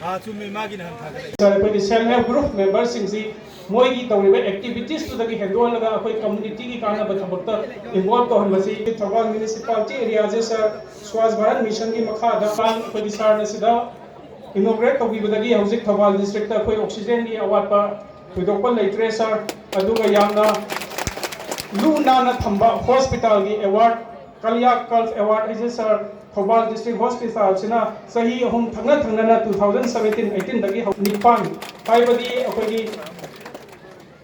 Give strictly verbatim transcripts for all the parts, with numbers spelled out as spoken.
ꯑꯥ, ꯆꯨꯝꯃꯤ, ꯃꯥꯒꯤ ꯅꯍꯥꯟ ꯊꯥꯒꯠꯂꯛꯏ꯫ ꯁꯥꯔ, ꯑꯩꯈꯣꯏꯒꯤ ꯁꯦꯜꯐ ꯍꯦꯜꯞ ꯒ꯭ꯔꯨꯞ ꯃꯦꯝꯕꯔꯁꯤꯡꯁꯤ ꯃꯣꯏꯒꯤ ꯇꯧꯔꯤꯕ ꯑꯦꯛꯇꯤꯚꯤꯇꯤꯁꯇꯨꯗꯒꯤ ꯍꯦꯟꯗꯣꯛꯍꯜꯂꯒ ꯑꯩꯈꯣꯏ ꯀꯝꯃꯨꯅꯤꯇꯤꯒꯤ ꯀꯥꯟꯅꯕ ꯊꯕꯛꯇ ꯏꯟꯚꯣꯜꯕ ꯇꯧꯍꯟꯕꯁꯤ꯫ ꯊꯧꯕꯥꯜ ꯃ꯭ꯌꯨꯅꯤꯁꯤꯄꯥꯂꯤꯇꯤ ꯑꯦꯔꯤꯌꯥꯁꯦ ꯁꯥꯔ ꯁ꯭ꯋꯥꯁ ꯚꯥꯔꯠ ꯃꯤꯁꯟꯒꯤ ꯃꯈꯥꯗ ꯑꯩꯈꯣꯏꯒꯤ ꯁꯥꯔꯅ ꯁꯤꯗ ꯏꯅꯣꯒ꯭ꯔꯦꯠ ꯇꯧꯕꯤꯕꯗꯒꯤ ꯍꯧꯖꯤꯛ ꯊꯧꯕꯥꯜ ꯗꯤꯁꯇ꯭ꯔꯤꯛꯇ ꯑꯩꯈꯣꯏ ꯑꯣꯛꯁꯤꯖꯦꯟꯒꯤ ꯑꯋꯥꯠꯄ ꯊꯣꯏꯗꯣꯛꯄ ꯂꯩꯇ꯭ꯔꯦ ꯁꯥꯔ꯫ ꯑꯗꯨꯒ ꯌꯥꯝꯅ ꯂꯨ ꯅꯥꯟꯅ ꯊꯝꯕ ꯍꯣꯁꯄꯤꯇꯥꯜꯒꯤ ꯑꯦꯋꯥꯔꯗ, ꯀꯂꯤꯌꯥ ꯀꯜꯐ ꯑꯦꯋꯥꯔꯗ ꯍꯥꯏꯁꯦ ꯁꯥꯔ, ꯊꯧꯕꯥꯜ ꯗꯤꯁꯇ꯭ꯔꯤꯛ ꯍꯣꯁꯄꯤꯇꯥꯜꯁꯤꯅ ꯆꯍꯤ ꯑꯍꯨꯝ ꯊꯪꯅ ꯊꯪꯅꯅ two thousand seventeen eighteenꯗꯒꯤ ꯍꯧ-, ꯅꯤꯄꯥꯟ, ꯍꯥꯏꯕꯗꯤ ꯑꯩꯈꯣꯏꯒꯤ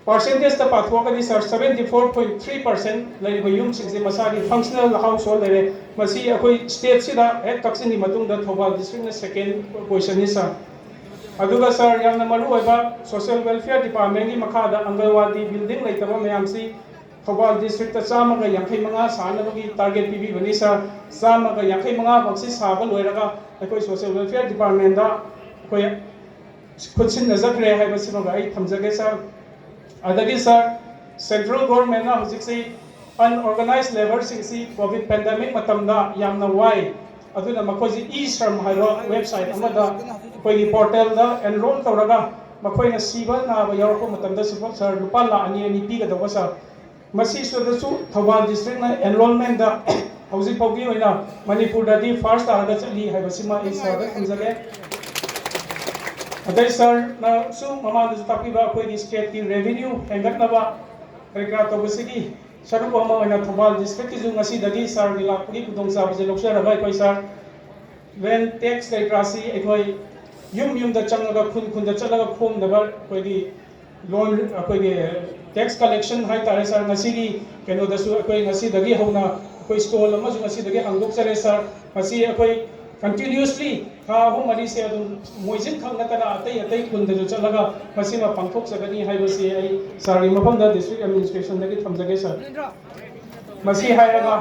ꯄꯥꯔꯁꯦꯟꯇꯦꯖꯇ ꯄꯥꯊꯣꯛꯑꯒꯗꯤ ꯁꯥꯔ, seventy four point three percent ꯂꯩꯔꯤꯕ ꯌꯨꯝꯁꯤꯡꯁꯦ ꯃꯁꯥꯒꯤ ꯐꯪꯁꯅꯦꯜ ꯍꯥꯎꯁ ꯍꯣꯜ ꯂꯩꯔꯦ꯫ ꯃꯁꯤ ꯑꯩꯈꯣꯏ ꯁ꯭ꯇꯦꯠꯁꯤꯗ ꯍꯦꯛ ꯀꯛꯆꯤꯡꯒꯤ ꯃꯇꯨꯡꯗ ꯊꯧꯕꯥꯜ ꯗꯤꯁꯇ꯭ꯔꯤꯛꯅ ꯁꯦꯀꯦꯟ ꯄꯣꯖꯤꯁꯟꯅꯤ ꯁꯥꯔ꯫ ꯑꯗꯨꯒ ꯁꯥꯔ, ꯌꯥꯝꯅ ꯃꯔꯨ ꯑꯣꯏꯕ ꯁꯣꯁꯤꯌꯦꯜ ꯋꯦꯜꯐꯤꯌꯔ ꯗꯤꯄꯥꯔꯠꯃꯦꯟꯒꯤ ꯃꯈꯥꯗ ꯑꯪꯒꯜꯋꯥꯗꯤ ꯕꯤꯜꯗꯤꯡ ꯂꯩꯇꯕ ꯃꯌꯥꯝꯁꯤ ꯊꯧꯕꯥꯜ ꯗꯤꯁꯇ꯭ꯔꯤꯛꯇ ꯆꯥꯝꯃꯒ ꯌꯥꯡꯈꯩ ꯃꯉꯥ ꯁꯥꯅꯕꯒꯤ ꯇꯥꯔꯒꯦꯠ ꯄꯤꯕꯤꯕꯅꯤ ꯁꯥꯔ꯫ ꯆꯥꯝꯃꯒ ꯌꯥꯡꯈꯩ ꯃꯉꯥꯃꯛꯁꯤ ꯁꯥꯕ ꯂꯣꯏꯔꯒ ꯑꯩꯈꯣꯏ ꯁꯣꯁꯤꯌꯦꯜ ꯋꯦꯜꯐꯤꯌꯔ ꯗꯤꯄꯥꯔꯠꯃꯦꯟꯗ ꯑꯩꯈꯣꯏ ꯈꯨꯠꯁꯤꯟꯅꯖꯈ꯭ꯔꯦ ꯍꯥꯏꯕꯁꯤꯃꯒ ꯑꯩ ꯊꯝꯖꯒꯦ ꯁꯥꯔ꯫ ꯑꯗꯒꯤ ꯁꯥꯔ, ꯁꯦꯟꯇ꯭ꯔꯦꯜ ꯒꯣꯔꯃꯦꯟꯅ ꯍꯧꯖꯤꯛꯁꯤ ꯑꯟꯑꯣꯔꯒꯅꯥꯏꯖ ꯂꯦꯕꯔꯁꯤꯡꯁꯤ ꯀꯣꯚꯤꯗ ꯄꯦꯟꯗꯦꯃꯤꯛ ꯃꯇꯝꯗ ꯌꯥꯝꯅ ꯋꯥꯏ꯫ ꯑꯗꯨꯅ ꯃꯈꯣꯏꯁꯤ ꯏ ꯁ꯭ꯔꯝ ꯍꯥꯏꯕ ꯋꯦꯕꯁꯥꯏꯠ ꯑꯃꯗ ꯑꯩꯈꯣꯏꯒꯤ ꯄꯣꯔꯇꯦꯜꯗ ꯑꯦꯟꯔꯣꯜ ꯇꯧꯔꯒ ꯃꯈꯣꯏꯅ ꯁꯤꯕ ꯅꯥꯕ ꯌꯥꯎꯔꯛꯄ ꯃꯇꯝꯗꯁꯨ ꯁꯥꯔ, ꯂꯨꯄꯥ ꯂꯥꯈ ꯑꯅꯤ ꯑꯅꯤ ꯄꯤꯒꯗꯧꯕ ꯁꯥꯔ꯫ ꯃꯁꯤꯁꯤꯗꯁꯨ ꯊꯧꯕꯥꯜ ꯗꯤꯁꯇ꯭ꯔꯤꯛꯅ ꯑꯦꯟꯔꯣꯜꯃꯦꯟꯗ ꯍꯧꯖꯤꯛ ꯐꯥꯎꯒꯤ ꯑꯣꯏꯅ ꯃꯅꯤꯄꯨꯔꯗꯗꯤ ꯐꯥꯔꯁ ꯇꯥꯔꯒ ꯆꯠꯂꯤ ꯍꯥꯏꯕꯁꯤꯃ ꯑꯩ ꯁꯥꯔꯗ ꯊꯝꯖꯒꯦ꯫ ꯑꯗꯩ ꯁꯥꯔꯅꯁꯨ ꯃꯃꯥꯡꯗꯁꯨ ꯇꯥꯛꯄꯤꯕ ꯑꯩꯈꯣꯏꯒꯤ ꯁ꯭ꯇꯦꯠꯀꯤ ꯔꯦꯚꯤꯅ꯭ꯌꯨ ꯍꯦꯟꯒꯠꯅꯕ ꯀꯔꯤ ꯀꯔꯥ ꯇꯧꯕꯁꯤꯒꯤ ꯁꯔꯨꯛ ꯑꯃ ꯑꯣꯏꯅ ꯊꯧꯕꯥꯜ ꯗꯤꯁꯇ꯭ꯔꯤꯛꯀꯤꯁꯨ ꯉꯁꯤꯗꯒꯤ ꯁꯥꯔꯒꯤ ꯂꯥꯛꯄꯒꯤ ꯈꯨꯗꯣꯡꯆꯥꯕꯁꯦ ꯂꯧꯖꯔꯒ ꯑꯩꯈꯣꯏ ꯁꯥꯔ, ꯔꯦꯟ ꯇꯦꯛꯁ ꯂꯩ ꯀꯔꯥꯁꯤ ꯑꯩꯈꯣꯏ ꯌꯨꯝ ꯌꯨꯝꯗ ꯆꯪꯉꯒ, ꯈꯨꯟ ꯈꯨꯟꯗ ꯆꯠꯂꯒ ꯈꯣꯝꯅꯕ ꯑꯩꯈꯣꯏꯒꯤ ꯂꯣꯟ, ꯑꯩꯈꯣꯏꯒꯤ ꯇꯦꯛꯁ ꯀꯂꯦꯛꯁꯟ ꯍꯥꯏꯇꯥꯔꯦ ꯁꯥꯔ, ꯉꯁꯤꯒꯤ ꯀꯩꯅꯣꯗꯁꯨ ꯑꯩꯈꯣꯏ ꯉꯁꯤꯗꯒꯤ ꯍꯧꯅ ꯑꯩꯈꯣꯏ ꯁ꯭ꯇꯣꯜ ꯑꯃꯁꯨ ꯉꯁꯤꯗꯒꯤ ꯍꯥꯡꯗꯣꯛꯆꯔꯦ ꯁꯥꯔ꯫ ꯃꯁꯤ ꯑꯩꯈꯣꯏ ꯀꯟꯇꯤꯅ꯭ꯌꯨꯁꯂꯤ ꯊꯥ ꯑꯍꯨꯝ ꯃꯔꯤꯁꯦ ꯑꯗꯨꯝ ꯃꯣꯏꯖꯤꯡ ꯈꯛ ꯅꯠꯇꯅ ꯑꯇꯩ ꯑꯇꯩ ꯈꯨꯟꯗꯁꯨ ꯆꯠꯂꯒ ꯃꯁꯤꯃ ꯄꯥꯡꯊꯣꯛꯆꯒꯅꯤ ꯍꯥꯏꯕꯁꯤ ꯑꯩ ꯁꯥꯔꯒꯤ ꯃꯐꯝꯗ ꯗꯤꯁꯇ꯭ꯔꯤꯛ ꯑꯦꯗꯃꯤꯅꯤꯁꯇ꯭ꯔꯦꯁꯟꯗꯒꯤ ꯊꯝꯖꯒꯦ ꯁꯥꯔ꯫ ꯃꯁꯤ ꯍꯥꯏꯔꯒ